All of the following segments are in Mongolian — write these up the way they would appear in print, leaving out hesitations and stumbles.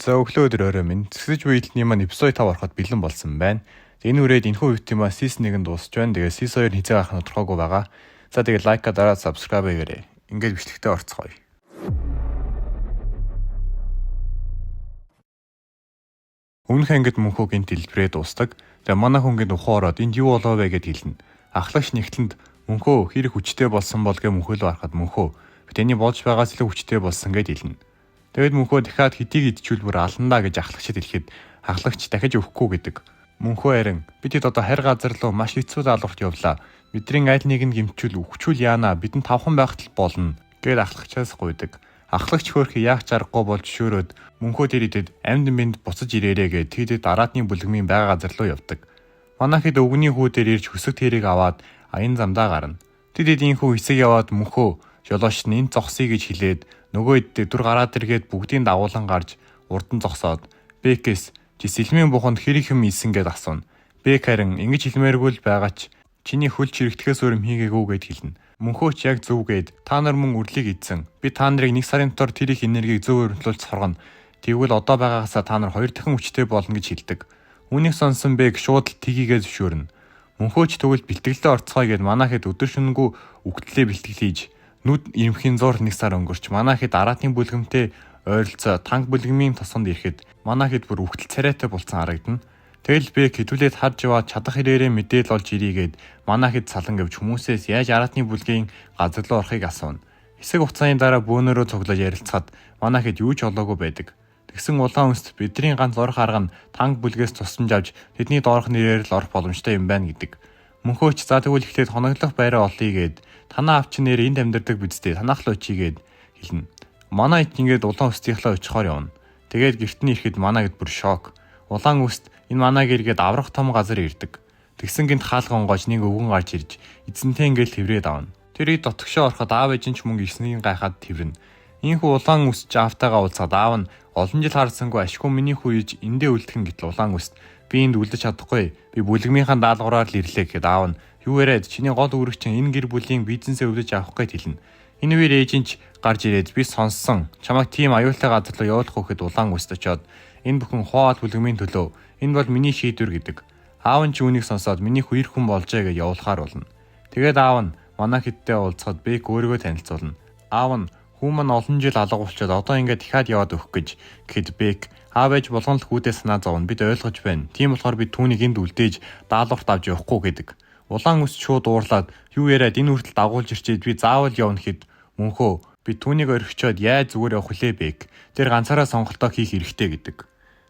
За өглөө өдөр орой минь зэсэж буй элдний маань episode 5 ороход бэлэн болсон байна. Энэ үрээд энэхүү витийн маань season 1 нь дуусч байна. Тэгээ season 2 хизээ гарах нь тодорхойгүй байгаа. За тэгээ like-а дараад subscribe хийгээрэй. Ингээд бичлэгтээ орцгоё. Өмнөх ангид мөнхөө гинт дэлбэрээ дуустдаг. Тэгээ манай хүн гинт ухаан ороод энд юу болов вэ гэд хэлнэ. Ахлагч нэгтлэнд мөнхөө хэрэг хүчтэй болсон бол гэ мөнхөө л харахад мөнхөө би таны болж байгаас илүү хүчтэй болсон гэд хэлнэ. Тэгэд мөнхөө дахиад хэдийг идчихвэл бүр аландаа гэж ахлагчид хэлэхэд ахлагч дахиж өгөхгүй гэдэг. Мөнхөө харин бид хэд одоо харь газар руу маш хэцүү даалгаварт явлаа. Бидний аль нэг нь гимчүүл үхчүүл яана бидэнд тавхан байхад л болно гэд ахлагчаас гуйдаг. Ахлагч хөөрхий яах чаргагүй болж шөөрөөд мөнхөө тэр идэд амьд мэнд буцаж ирээрээ гэд тэдэд араатны бүлгмийн байгаа газар руу явдаг. Манайх хэд өвгөний хүү дээр ирж хөсөг тэрийг аваад аян замдаа гарна. Тэд эдийн хүү хэсэг яваад мөнхөө жолооч нь энд зогсъё гэж хэлээд нөгөө эддээ дүр гараад иргээд бүгдийн дагуулan гарч урдан зогсоод Бэкэс чи сэлмийн буханд хэрэг юм ийсэн гэд асууна. Бэк харин ингэж хэлмээргүй л байгаа ч чиний хөл чирэгдэхээс өөр юм хийгээгүй гэд хэлнэ. Мөнхөөч яг зөв гээд та нар мөн үрлийг идсэн. Би та нарыг нэг сарын дотор тэр их энергийг зөв өрнөлүүлж соргоно. Тэгвэл одоо байгаагаасаа та нар хоёр дахин хүчтэй болно гэж хэлдэг. Үүнийг сонсон Бэк шууд л тгийгээ зөвшөөрнө. Мөнхөөч тэгвэл бэлтгэлдээ орцгоё гэд манайхэд өдөр шөнөгүй үгтлээ бэлтгэл хийж нүд ирэмхийн зур нэг сар өнгөрч манайхэд араатын бүлгэмтэй ойролцоо танк бүлгэмийн тосгонд ирэхэд манайхэд бүр үгтэл царайтай болцсон харагдана. Тэгэл би хэдүүлээд харж яваад чадах хэрээрээ мэдээлэл олж ирийгээд манайхэд салан гэвч хүмүүсээс яаж араатны бүлгийн газар руу орохыг асууна. Хэсэг хугацааны дараа бөөнөрөө цуглаж ярилцахад манайхэд юу ч олоогүй байдаг. Тэгсэн улаан үнст бидний ганц орох арга нь танк бүлгээс тусламж авч тэдний доорх нэрээр л орох боломжтой юм байна гэдэг. Мөнхөөч за тэгвэл эхлээд хоноглох байраа олъё гэд танаа авч нэр энд амьдардаг бидтэй танах л очие гэд хэлнэ. Манай ит ингээд улаан үстийнхлээ очихоор явна. Тэгээд гэрт нь ирэхэд манай гэд бүр шок. Улаан үст энэ манай гэргээд аврах том газар ирдэг. Тэгсэн гинт хаалга онгойж нэг өвгөн гарч ирж эзэнтэй ингээд тэрврээд авна. Тэр ид дотгошоо ороход аав ээж нь ч мөнгө ирснийг гайхаад тэрвэрнэ. Ийхүү улаан үсч аавтайгаа уулзаад аав нь олон жил харсангүй ашгүй миний хүү иж эндээ үлдэх нь гэтэл улаан үст би энд үлдэж чадахгүй. Би бүлгмийнхаа даалгавраар л ирлээ гэхэд аав нь юу яриад чиний гол үүрэг чинь энэ гэр бүлийн бизнесээ өвдөж авах гэж хэлнэ. Энэ үеэр ээж нь ч гарч ирээд би сонссон. Чамайг тийм аюултай газар руу явуулах гэхэд улаан үст очоод энэ бүхэн хоол бүлгмийн төлөө энэ бол миний шийдвэр гэдэг. Аав нь ч үүнийг сонсоод миний хүү ир хүн болжээ гэж явуулахаар болно. Тэгээд аав нь манай хэдтэй уулзахад Бэк өөрийгөө танилцуулна. Аав нь хүү маань олон жил алга болчоод одоо ингээд дахиад яваад өгөх гэж гэхэд Бэк аав ээж болгон л хүүдээ санаа зовно бид ойлгож байна. Тийм болохоор бид түүнийг энд үлдээж даалгаварт авч явахгүй гэдэг. Улаан үс шууд уурлаад юу яриад энэ хүртэл дагуулж ирчээд би заавал явна гэхэд мөнхөө би түүнийг орхичоод яаж зүгээр явах вүлээ Бэк. Тэр ганцаараа сонголтоо хийх эрхтэй гэдэг.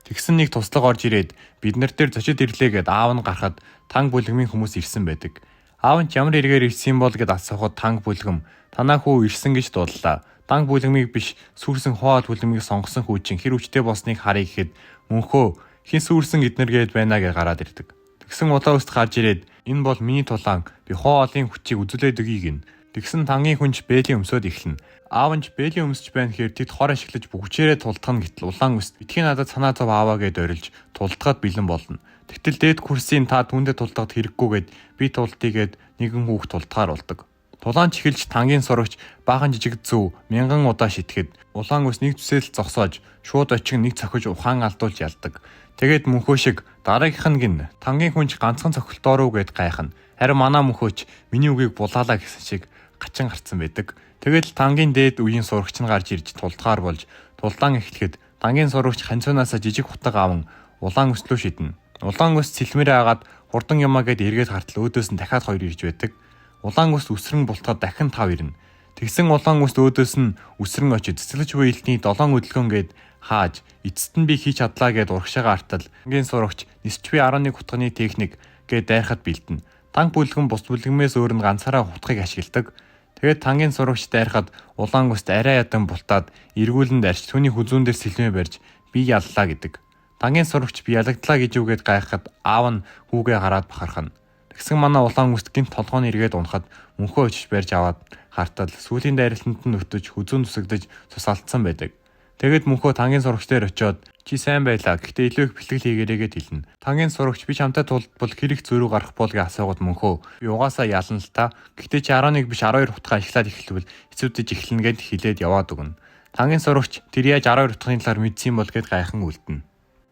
Тэгсэн нэг туслага орж ирээд бид нар дээр зочид ирлээ гэд аав нь гарахад танк бүлгмийн хүмүүс ирсэн байдаг. Аав нь ч ямар эргээр ирсэн бол гэд асуухад танк бүлгэм танаа хүү ирсэн гэж дуудлаа. Танк бүлгмийг биш сүрсэн хоол бүлгмийг сонгосон хүү чинь хэр хүчтэй болсныг харъя гэхэд мөнхөө хин сүрсэн эднэр гээд байна гэж гараад ирдэг. Тэгсэн улаан үст гарч ирээд энэ бол миний тулаан би хоолын хүчийг үзүүлээд өгье гин. Тэгсэн тангийн хүнч бэлийн өмсөөд эхэлнэ. Аав нь ч бэлийн өмсөж байна гэхээр тэд хор ашиглаж бүгчээрээ тултах нь гэтэл улаан үст битгий надад санаа зов аваа гэд орилж тултахад бэлэн болно. Тэгтэл дээд курсын та түүндээ тултахад хэрэггүй гэд би тултыг гэд нэгэн хүүхд тултахаар болдог. Тулаан ч эхэлж тангийн сурагч баахан жижиг зүү мянган удаа шитгэхэд улаан үс нэг зүсэл зогсоож шууд очин нэг цохиж ухаан алдуулж ялдаг. Тэгээд мөнхөө шиг дараагийнх нь гин тангийн хүнч ганцхан цохилтоор уу гэд гайхна. Харин манай мөнхөөч миний үгийг булаалаа гэсэн шиг гачин гарцсан байдаг. Тэгэл тангийн дээд үеийн сурагч нь гарч ирж тулдгаар болж тулдаан эхлэхэд тангийн сурагч ханцуунаасаа жижиг хутга аван улаан өслөө шиднэ. Улаан өс цэлмэрээ агаад хурдан юмаа гэд эргээд хартал өөдөөс нь дахиад хоёр ирж байдаг. Улаан өс үсрэн бултахад дахин тав ирнэ. Тэгсэн улаан өст өөдөөс нь үсрэн очиж цэцэглэж буй элдний долоон өдөлгөн гэд хааж эцэст нь би хийж чадлаа гэд урагшаага артал тангийн сурагч нисч би 11 хутганы техник гэд дайрахад бэлдэнэ. Танк бүлгэн бус бүлгэмээс өөр нь ганцаараа хутгийг ашигладаг. Тэгээд тангийн сурагч дайрахад улаан өст арай ядан бултаад эргүүлэн дайрч түүний хүзүүн дээр сэлмээ барьж би яллаа гэдэг. Тангийн сурагч би ялагдлаа гэж үгээд гайхахад аав нь хүүгээ хараад бахархна. Тэгсэн манай улаан үст гинт толгойн эргээд унахад мөнхөө очиж барьж аваад хартал сүүлийн дайралтанд нь өртөж хүзүүн тусагдаж цус алдсан байдаг. Тэгээд мөнхөө тангийн сурагч дээр очиод чи сайн байлаа. Гэхдээ илүү их бэлтгэл хийгээрэй гэд хэлнэ. Тангийн сурагч би чамтай тулдбал хэрэг зөрүү гарах бол гэж асуугаад мөнхөө би угаасаа ялна л та. Гэхдээ чи 11 биш 12 хутгаа ашиглаад эхлэвэл хэцүүдэж эхэлнэ гэд хэлээд яваад өгнө. Тангийн сурагч тэр яаж 12 утганы талаар мэдсэн юм бол гэд гайхан үлдэнэ.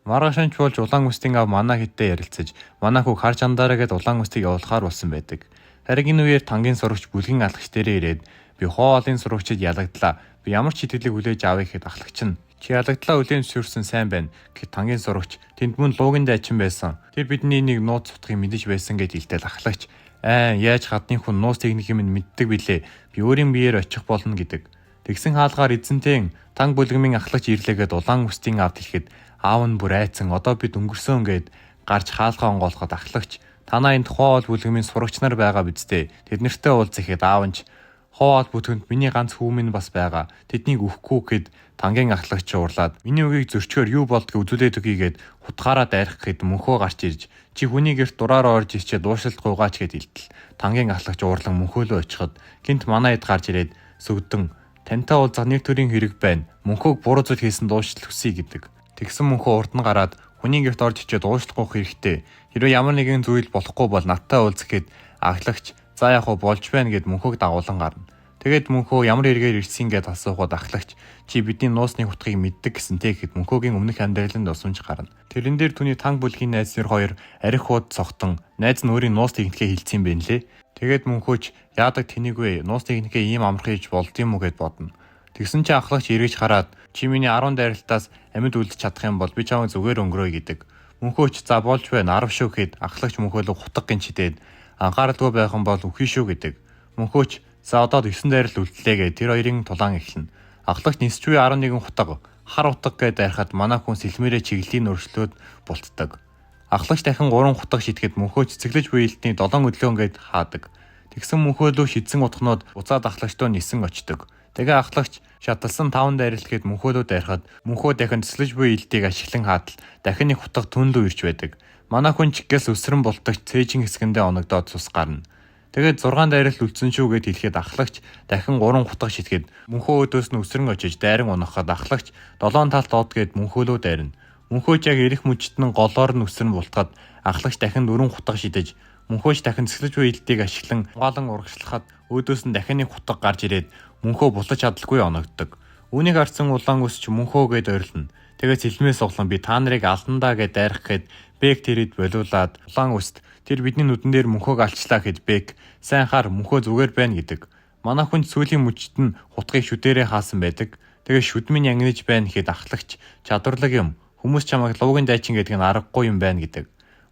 Маргааш нь ч болж улаан үстийн ав манай хэдтэй ярилцаж манай хүүг харж андаараа гэд улаан үстийг явуулахаар болсон байдаг. Харин энэ үеэр тангийн сурагч бүлгэн алхагч дээрээ ирээд би хоолын сурагчид ялагдлаа. Би ямар ч итгэлийг хүлээж авъя гэхэд ахлагч нь чи ялагдлаа хүлээн зөвшөөрсөн сайн байна гэхэд тангийн сурагч тэнд мөн луугийн дайчин байсан. Тэр бидний нэг нууц утгыг мэдэж байсан гэд илтэл ахлагч аа яаж гадны хүн нууц техник юм мэддэг билээ. Би өөрийн биеэр очих болно гэдэг. Тэгсэн хаалгаар эзэнтэн танг бүлгэмийн ахлагч ирлээгээд улаан үстийн авд хэлэхэд аав нь бүр айцсан одоо бид өнгөрсөн гэд гарч хаалгаа онгоолгоход ахлагч танаа энд хоол бүлгэмийн сурагч нар байгаа биз дээ. Тэд нартай уулзах гэхэд аав нь ч хоол бүтгэнд миний ганц хүү минь бас байгаа. Тэднийг өгөхгүй гэд тангийн ахлагч уурлаад миний үгийг зөрчгөөр юу болдгийг үзүүлээд өгье гэд хутгаараа дайрах гэхэд мөнхөө гарч ирж чи хүний гэрт дураар орж ирчээ дууршилт гуйгаач гэд илтэл тангийн ахлагч уурлан мөнхөөлөө очиход гинт манай хэд гарч ирээд сүгдэн тантай уулзах нэг төрлийн хэрэг байна. Мөнхөөг буруу зүйл хийсэн дууршил хүсье гэдэг. Тэгсэн мөнхөө урд нь гараад хүний гэрт орж ичээд уушлах хэрэгтэй. Хэрвээ ямар нэгэн зүйл болохгүй бол надтай уулзах гэд ахлагч за яг хуу болж байна гэд мөнхөөг дагуулan гарна. Тэгээд мөнхөө ямар хэрэгээр ирсэн гэд асуухад ахлагч чи бидний нуусны хутгийг мэддэг гэсэн тэ гэхэд мөнхөөгийн өмнөх амьдралын дусамж гарна. Тэрэн дээр түүний танг бүлгийн найз нэр хоёр арх хууд цогтон найз нь өөрийн нуус техникээ хилцсэн юм лээ. Тэгээд мөнхөөч яадаг тэнийгүй нуус техникээ ийм амархан хийж болд юм уу гэд бодно. Тэгсэн чинь ахлагч эргэж хараад чи миний 10 дайралтаас амьд үлдэж чадах юм бол би чамайг зүгээр өнгөрөөе гэдэг. Мөнхөөч за болж байна 10 шүү гэхэд ахлагч мөнхөөлөг хутга гинчдээд анхааралгүй байх юм бол үхий шүү гэдэг. Мөнхөөч за одоо 9 дайралт үлдлээ гэж тэр хоёрын тулаан эхэлнэ. Ахлагч нисч буй 11 хутга хар утга гэж дайрахад манай хүн сэлмээрээ чиглэлийн өршлөөд бултдаг. Ахлагч дахин 3 хутга шидэхэд мөнхөөч цэцэглэж буй элдний 7 өдлөөн гэд хаадаг. Тэгсэн мөнхөөлөө шидсэн утганууд буцаад ахлагчдоо нисэн очдог. Тэгээ ахлагч шаталсан 5 дайралт гэд мөнхөөлөө дайрахад мөнхөө дахин цэцэглэж буй элдийг ашиглан хаадал дахин нэг хутга түн лүү ирж байдаг. Манай хүн ч гэс өсрөн бултагч цээжин хэсгэндээ оногдоод цус гарна. Тэгээд 6 дайралт үлдсэн шүү гэд хэлэхэд ахлагч дахин 3 хутга шидэхэд мөнхөө өдөөс нь өсрөн очиж дайран унахад ахлагч 7 талд од гэд мөнхөөлөө дайрна. Мөнхөөч яг эрэх мөчт нь голоор нь өсрөн бултахад ахлагч дахин 4 хутга шидэж мөнхөөч дахин цэцлэж буй элдийг ашиглан хамгаалан урагшлахад өөдөөс нь дахин нэг хутга гарч ирээд мөнхөө бултаж чадалгүй оногддог. Үүнийг харсан улаан өсч мөнхөө гэд ойрлно. Тэгээд сэлмээ суглан би та нарыг алдандаа гэд дайрах гэд Бек тэрэд болиулаад улаан өст тэр бидний нүдэн дээр мөнхөөг алчлаа гэд Бек сайн хар мөнхөө зүгээр байна гэдэг. Манай хүн сүүлийн мөчт нь хутгийг шүдээрээ хаасан байдаг. Тэгээ шүд минь янгинаж байна гэхэд ахлагч чадварлаг юм. Хүмүүс чамайг луугийн дайчин гэдэг нь аргагүй юм байна гэдэг.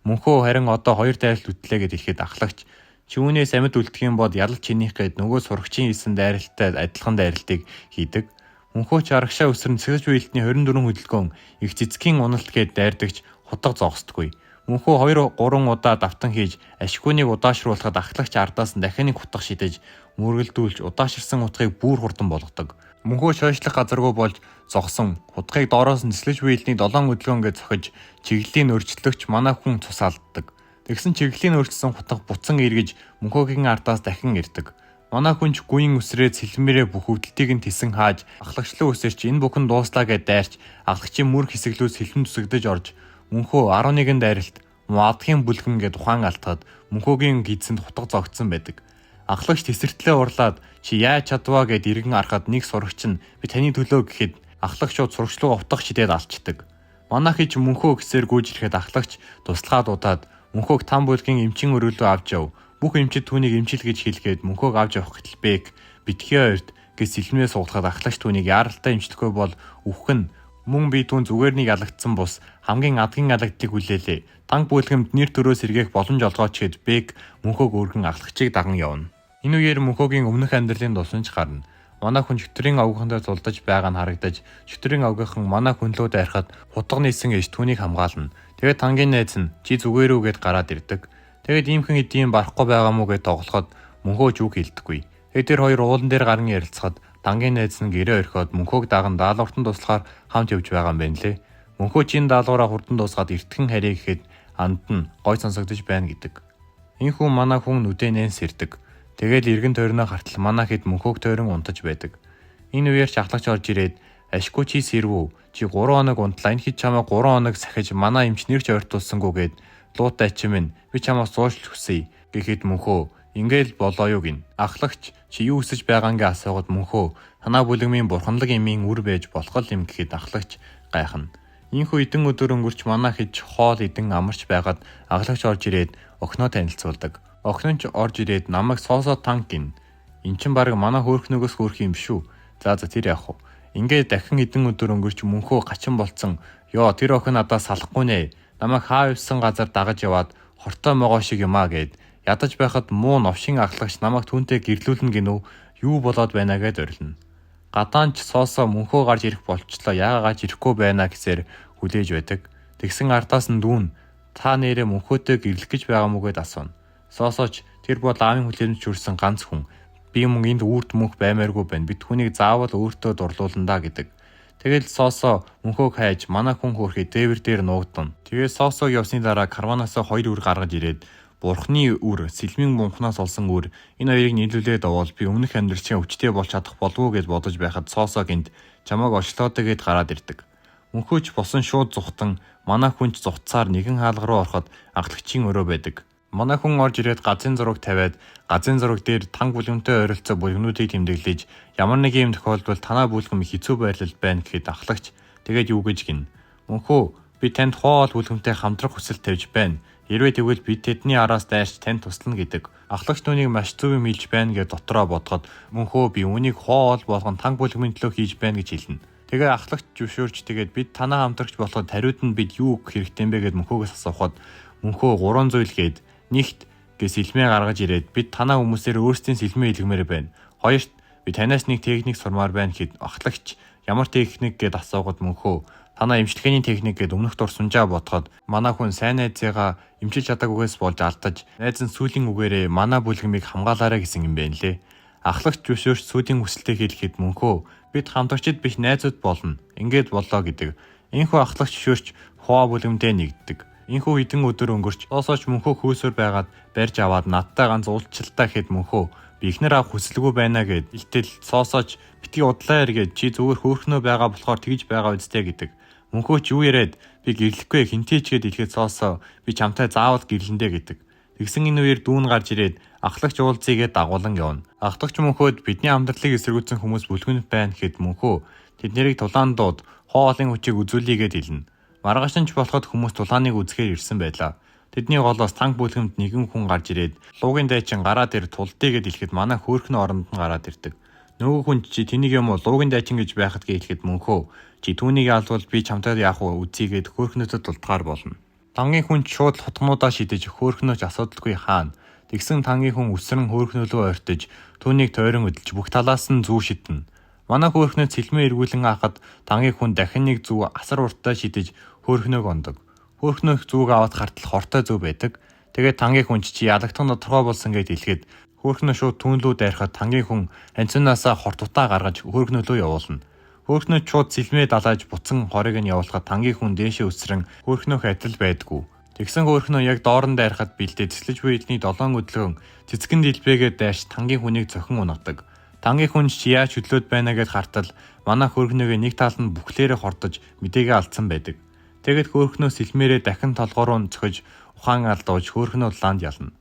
Мөнхөө харин одоо 2 дайралт үтлээ гэд хэлэхэд ахлагч чи үүнээс амьд үлдэх юм бол ялал чинийх гээд нөгөө сурагчийн хийсэн дайралттай адилхан дайралтыг хийдэг. Мөнхөө ч арагшаа өсрөн цэцэж буй элдний 24 хөдөлгөөн их цэцгийн уналт гээд дайрдагч хутга зогсдоггүй. Мөнхөө 2 3 удаа давтан хийж ашгүйнийг удаашруулахад ахлагч ардаас нь дахин нэг хутга шидэж мөргөлдүүлж удаашрсан утгыг бүр хурдан болгодог. Мөнхөө шойшлох газаргүй болж зогсон хутгийг доороос нь цэцлэж буй элдний 7 хөдөлгөөн гэж цохиж чиглэлийн өөрчлөгч манай хүн цус алддаг. Тэгсэн чиглэлийн өөрчилсөн хутга буцан эргэж мөнхөөгийн ардаас дахин ирдэг. Манай хүн ч гүйн үсрээд сэлмээрээ бүх өвдөлтийг нь тесэн хааж ахлагчлуу үсэрч энэ бүхэн дууслаа гэд дайрч ахлагчийн мөр хэсэглүү сэлэм зүсэгдэж орж мөнхөө 11 дайралт муадгийн бүлгэн гэд ухаан алтахад мөнхөөгийн гидсэнд хутга зогтсон байдаг. Ахлагч тесэртлээ урлаад чи яаж чадваа гэд эргэн арахад нэг сурагч нь би таны төлөө гэхэд ахлагч шууд сурагчлууга утга шидээд алчдаг. Манайх хийж мөнхөө гэсээр гүйж ирэхэд ахлагч туслахаа дуудаад мөнхөөг там бүлгийн эмчин өрөөлөө авч яв. Бүх эмчид түүнийг эмчил гэж хэлгээд мөнхөөг авч явах гэтэл Бек битгий ойрт гэж сэлмээ суулгахад ахлагч түүнийг яаралтай эмчлэхгүй бол үхэх нь мөн би түүн зүгээр нэг ялагдсан бус хамгийн адгийн ялагдлыг хүлээлээ. Танк бүлгэмд нэр төрөө сэргээх боломж олгооч гэд Бек мөнхөөг өргөн ахлагчийг даган явна. Энэ үеэр мөнхөөгийн өмнөх амьдралын дусамж гарна. Манай хүн чөтгөрийн овгохонтой зулдаж байгаа нь харагдаж чөтгөрийн овгийнхан манай хүн лөө дайрахад хутга нийсэн ээж түүнийг хамгаална. Тэгээд тангийн найз нь чи зүгээр үү гэд гараад ирдэг. Тэгээд иймхэн эдийн барахгүй байгаа мó гэд тоглоход мөнхөө ч үг хэлдэггүй. Тэгээд тэр хоёр уулан дээр гарan ярилцахад тангийн найз нь гэрээ орхиод мөнхөөг даган даалгавартан туслахаар хамт явж байгаа юм байна лээ. Мөнхөө чин даалгавраа хурдан дуусгаад эртхэн харья гэхэд анд нь гой сонсогдож байна гэдэг. Энэ хүн манай хүн нүдэ нэн сэрдэг. Тэгэл эргэн тойрноо хартал манай хэд мөнхөөг тойрон унтаж байдаг. Энэ үеэр ч ахлагч орж ирээд ашгүй чи сэрвүү чи 3 хоног унтлаа энэ хэд чамайг 3 хоног сахиж манай эмч нэрч ойртуулсангүй гэд луутай чи минь би чамаас зуушлах хүсье гэхэд мөнхөө Ингээл болоо юу гин. Ахлагч чи юу хүсэж байгаангээ асуугаад Мөнхөө танаа бүлэгмийн бурханлаг эмийн үр байж болох л юм гэхэд ахлагч гайхна. Ийхүү эдэн өдөр өнгөрч манай хэж хоол идэн амарч байгаад ахлагч орж ирээд охиноо танилцуулдаг. Охин нь ч орж ирээд намайг Соосо танк гин. Эн чин баг манай хөөрхнөгөөс хөөрх юм шүү. За за тэр яах вэ? Ингээд дахин эдэн өдөр өнгөрч Мөнхөө хачин болцсон. Йоо тэр охин надаас салахгүй нэ. Намайг хаа явсан газар дагаж яваад хортой могоо шиг юмаа гэд. Ядаж байхад муу новшин ахлагч намайг түүнтэй гэрлүүлнэ гинүү юу болоод байна гэд орилно. Гадаан ч Соосо Мөнхөө гарч ирэх болчлоо яагаад гарч ирэхгүй байна гэсээр хүлээж байдаг. Тэгсэн ардаас нь дүүн та нэрээ Мөнхөөтэй гэрлэх гэж байгаа мүү гэд асууна. Соосооч тэр бол аавын хүлээмж хүрсэн ганц хүн. Би мөн энд үрд мөнх баймааргүй байна. Би түүнийг заавал өөртөө дурлуулна да гэдэг. Тэгэл Соосо Мөнхөөг хайж манай хүн хөөрхий дээвэр дээр нуугдана. Тэгээд Соосог явсны дараа карманаасаа хоёр үр гаргаж ирээд Бурхны үр, сэлмийн мунхнаас олсон үр энэ хоёрыг нийлүүлээд овоол би өмнөх амьдралчаа өвчтэй болж чадах болов уу гэж бодож байхад Соосо гинт чамааг очлоотой гэд гараад ирдэг. Мөнхөөч босон шууд зүхтан манай хүн ч зүхтсаар нэгэн хаалга руу ороход ахлагчийн өрөө байдаг. Манай хүн орж ирээд газрын зураг тавиад газрын зураг дээр танг бүлгэмтэй ойролцоо бүлгнүүдийг тэмдэглэж ямар нэг юм тохиолдвол танаа бүлгэм хэцүү байрлал байна гэхэд ахлагч тэгээд юу гэж гин. Мөнхөө би танд хоол бүлгэмтэй хамтрах хүсэл тавьж байна. Хэрвээ тэгвэл би тэдний араас дайрч танд туслана гэдэг. Ахлагч түүнийг маш зөв юм хэлж байна гэж дотроо бодоход Мөнхөө би үүнийг хоол болгон танг бүлгэмийн төлөө хийж байна гэж хэлнэ. Тэгээ ахлагч зөвшөөрч тэгээд бид танаа хамтрагч болоход хариуд нь бид юу өгөх хэрэгтэй юм бэ гэд Мөнхөөгөөс асуухад Мөнхөө гурван зүйл гээд нэгт гэ сэлмээ гаргаж ирээд бид танаа хүмүүсээр өөрсдийн сэлмээ илгмээр байна. Хоёрт би танаас нэг техник сурмаар байна гэхэд ахлагч ямар техник гэд асуугаад Мөнхөө танаа эмчилгээний техник гэд өмнөх дурсамжаа бодоход манай хүн сайн найзыгаа эмчилж чадаагүйгээс болж алдаж найз нь сүүлийн үгээрээ манай бүлгэмийг хамгаалаарай гэсэн юм байна лээ. Ахлагч зөвшөөрч сүүлийн хүсэлтээ хэлэхэд Мөнхөө бид хамтрагчид биш найзууд болно. Ингээд боллоо гэдэг. Энэхүү ахлагч зөвшөөрч хуа бүлгэмдээ нэгддэг. Энэхүү хэдэн өдөр өнгөрч Соосооч Мөнхөө хөөсөр байгаад барьж аваад надтай ганц уулзчлаа гэхэд Мөнхөө би эхнэр авах хүсэлгүй байна гэд илтэл Соосооч битгий удлаа эргээд чи зүгээр хөөрхнөө байгаа болохоор тэгж байгаа үстэй гэдэг. Мөнхөө ч юу яриад би гэрлэхгүй хинтээ ч гэд хэлэхэд Соосоо би чамтай заавал гэрлэндэ гэдэг. Тэгсэн энэ үеэр дүүн гарч ирээд ахлагч уулзъя гэд дагуулan явна. Ахлагч Мөнхөөд бидний амьдралыг эсэргүүцсэн хүмүүс бүлгэнт байна гэхэд Мөнхөө тэднэрийг тулаан дууд хоолын хүчийг үзүүлье гэд хэлнэ. Маргааш нь ч болоход хүмүүс тулааныг үзэхээр ирсэн байлаа. Тэдний голоос танк бүлгэмд нэгэн хүн гарч ирээд луугийн дайчин гараад ир тулдъя гэд хэлэхэд манай хөөрхөн оронд нь гараад ирдэг. Нөгөө хүн чи тэнийг юм уу луугийн дайчин гэж байхад гэ хэлэхэд Мөнхөө чи түүнийг алвал би чамтай яах вэ үзье гэд хөөрхнөөдөд тулдгаар болно. Тангийн хүн шууд хутгнуудаа шидэж хөөрхнөөч асуудалгүй хаана. Тэгсэн тангийн хүн үсрэн хөөрхнөөлөө ойртож түүнийг тойрон өдөлж бүх талаас нь зүү шидэнэ. Манай хөөрхнөө цэлмээ эргүүлэн хаахад тангийн хүн дахин нэг зүү асар уртаа шидэж хөөрхнөөг ондог. Хөөрхнөөх зүүг аваад хартал хортой зүү байдаг. Тэгээд тангийн хүн чи ялагдах нь тодорхой болсон гэд хэлэхэд хөөрхнөө шууд түүн лүү дайрахад тангийн хүн ханцунаасаа хорт утаа гаргаж хөөрхнөөлөө явуулна. Хөөрхнөө шууд цэлмээ далааж буцан хорыг нь явуулахад тангийн хүн дээшээ өсрөн хөөрхнөөх адил байдгүй. Тэгсэн хөөрхнөө яг доор нь дайрахад бэлдээ цэцлэж буй эдний долоон өдлөөн цэцгэн дэлбэгээ дайрч тангийн хүнийг цохин унагадаг. Тангийн хүн чи яаж хөдлөөд байна гэд хартал манай хөөрхнөөгөө нэг тал нь бүхлээрээ хордож мэдээгээ алдсан байдаг. Тэгээд хөөрхнөө сэлмээрээ дахин толгоо руу цохиж ухаан алдуулж хөөрхнөө ланд ялна.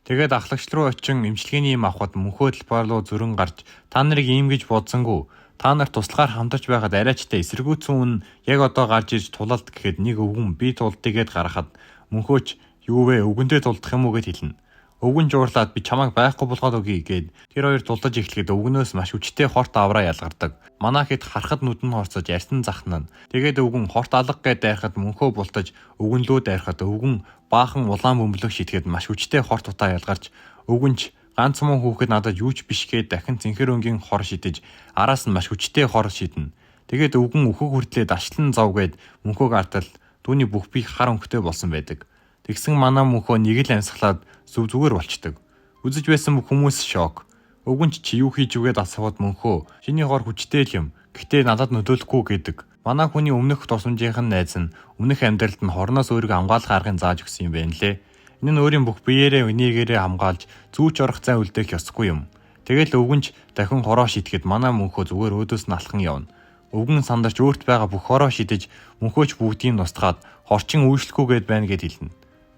Тэгээд ахлагч руу очин эмчилгээний юм авахад Мөнхөө талбар руу зүрэн гарч та нарыг ийм гэж бодсонгүй. Та нар туслахаар хамтарч байхад арайчтай эсэргүүцсэн үн яг одоо гарч ирж тулалд гэхэд нэг өвгөн би тулдъя гэд гаргахад Мөнхөөч юу вэ өвгөнтэй тулдах юм уу гэд хэлнэ. Өвгөн жуурлаад би чамайг байхгүй болгоод өгье гэд тэр хоёр тулдаж эхлэхэд өвгөнөөс маш хүчтэй хорт авраа ялгардаг. Манай хэд харахад нүд нь хорцож ярьсан захнана. Тэгээд өвгөн хорт алга гэд дайрахад Мөнхөө бултаж өвгөн лүү дайрахад өвгөн баахан улаан бөмбөлөг шитгэхэд маш хүчтэй хорт утаа ялгарч өвгөнч ганц муу хүүхэд надад юу ч биш гээд дахин цэнхэр өнгийн хор шидэж араас нь маш хүчтэй хор шидэнэ. Тэгээд өвгөн өөхөх хүртлээ дашлан зов гээд Мөнхөөг артал түүний бүх бие хар өнгөтэй болсон байдаг. Тэгсэн манай Мөнхөө нэг л амьсгалаад зүв зүгээр болчдөг. Үзэж байсан бүх хүмүүс шок. Өвгөн ч чи юу хийж үгээд асууад Мөнхөө чиний хор хүчтэй л юм. Гэхдээ надад нөлөөлөхгүй гэдэг. Манай хүний өмнөх дурсамжийнх нь найз нь өмнөх амьдралд нь хорноос өөрийгөө хамгаалах аргыг зааж өгсөн юм байна лээ. Энэ нь өөрийн бүх биеэрээ энергиэрээ хамгаалж зүүч орох зай үлдээх ёсгүй юм. Тэгэл өвгөнч дахин хороо шидэхэд манай Мөнхөө зүгээр өөдөөс нь алхан явна. Өвгөн сандарч өөрт байгаа бүх хороо шидэж Мөнхөөч бүгдийг нустгаад хорчин үйлчлэхгүйгээд байна гэд хэлнэ.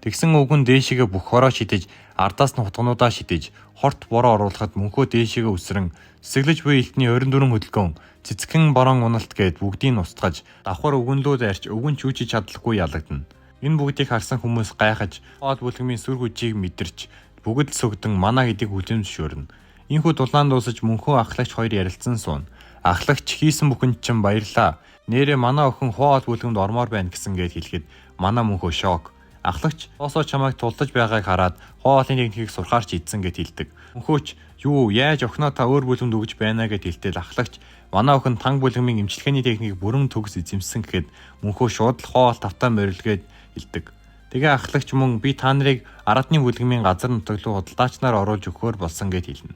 Тэгсэн өвгөн дээшээгээ бүх хороо шидэж, ардаас нь хутгануудаа шидэж, хорт бороо оруулахад Мөнхөө дээшээгээ үсрэн цэцэглэж буй элтний 24 хөдөлгөөн цэцгэн борон уналт гээд бүгдийг устгаж, давхар өвгөнлөө дайрч өвгөн ч юу ч хийж чадалгүй ялагдана. Энэ бүгдийг харсан хүмүүс гайхаж, хоол бүлгэмийн сүр хүчийг мэдэрч бүгд л сүгдэн манай хэдийг хүлээн зөвшөөрнө. Ийнхүү дулаан дуусаж Мөнхөө ахлагч хоёр ярилцсан сууна. Ахлагч хийсэн бүхэнд чинь баярлаа. Нээрээ манай охин хоол бүлгэмд ормоор байна гэсэн гээд хэлэхэд манай Мөнхөө шок. Ахлагч Соосоо чамайг тулдаж байгааг хараад хоолын техникийг сурахаар ч идсэн гэд хэлдэг. Мөнхөөч юу яаж охиноо та өөр бүлгэмд өгж байна гэд хэлтэл ахлагч манай охин танг бүлгэмийн эмчилгээний техникийг бүрэн төгс эзэмсэн гэхэд Мөнхөө шууд л хоол тавтаа морилгээд хэлдэг. Тэгээ ахлагч мөн би та нарыг аратны бүлгэмийн газар нутаг руу худалдаачнаар оруулж өгөхөөр болсон гэд хэлнэ.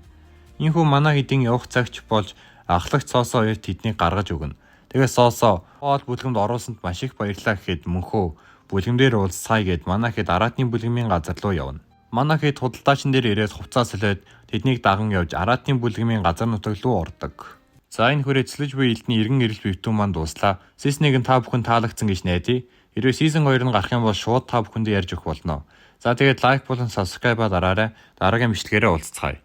Ийхүү манай хэдийн явах цагч болж ахлагч Соосоо хоёрт тэднийг гаргаж өгнө. Тэгээ Соосоо хоол бүлгэмд оруулсанд маш их баярлалаа гэхэд Мөнхөө бүлгэм дээр уулзцаая гэд манай хэд аратны бүлгэмийн газар руу явна. Манай хэд худалдаачин дээр ирээд хувцас солиод тэднийг даган явж аратны бүлгэмийн газар нутаг руу ордог. За энэ хүрээ цэцлэж буй элдний эргэн ирэл бивтүү маань дууслаа. Season 1 нь та бүхэн таалагдсан гэж найдаа. Хэрвээ season 2 нь гарах юм бол шууд та бүхэндээ ярьж өгөх болно. За тэгээд like болон subscribe дараарай. Дараагийн бичлэгээрээ уулзцгаая.